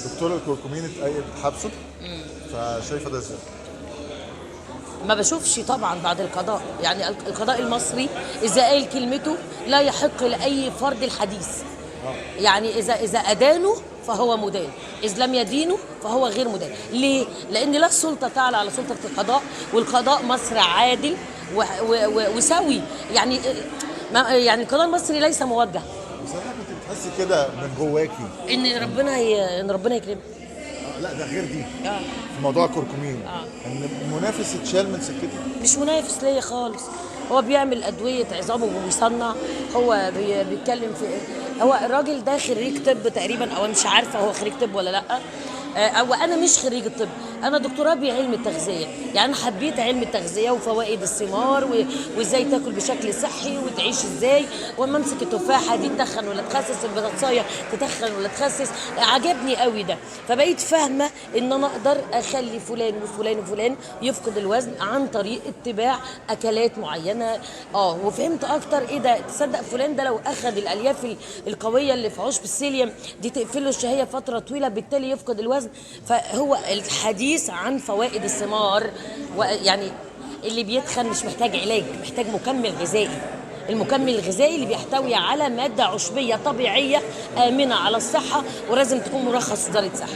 دكتور الكركمين اتقيد حبسه، فشايفه ده ازاي؟ ما بشوفش طبعا بعد القضاء، يعني القضاء المصري اذا قال كلمته لا يحق لاي فرد الحديث. يعني اذا ادانة فهو مدان، اذا لم يدينه فهو غير مدان. ليه؟ لان لا السلطة تعلى على سلطة القضاء، والقضاء مصر عادل وسوي. يعني يعني القضاء المصري ليس موجه. بس انا كنت بتحسي كده من جواكي ان ربنا يكرمك. لا ده غير دي. في موضوع الكركمين ان المنافس اتشال من سكته. مش منافس ليا خالص، هو بيعمل ادوية عظام وبيصنع، هو بيتكلم في، هو الراجل ده خريج طب تقريبا، او مش عارفه هو خريج طب ولا لا، او انا مش خريج الطب، انا دكتوراه بعلم التغذية. يعني انا حبيت علم التغذية وفوائد الثمار وازاي تاكل بشكل صحي وتعيش ازاي، واما امسك التفاحة دي تتخن ولا تخسس، البطاطسايه تتخن ولا تخسس، عجبني قوي ده. فبقيت فاهمه ان انا اقدر اخلي فلان وفلان وفلان يفقد الوزن عن طريق اتباع اكلات معينة. وفهمت اكتر ايه ده، تصدق فلان ده لو اخذ الالياف القوية اللي في عشب السيليوم دي تقفل له الشهية فترة طويلة، بالتالي يفقد الوزن. فهو الحديث عن فوائد الثمار، يعني اللي بيتخن مش محتاج علاج، محتاج مكمل غذائي. المكمل الغذائي اللي بيحتوي على مادة عشبية طبيعية آمنة على الصحة، ولازم تكون مرخص وزارة الصحة.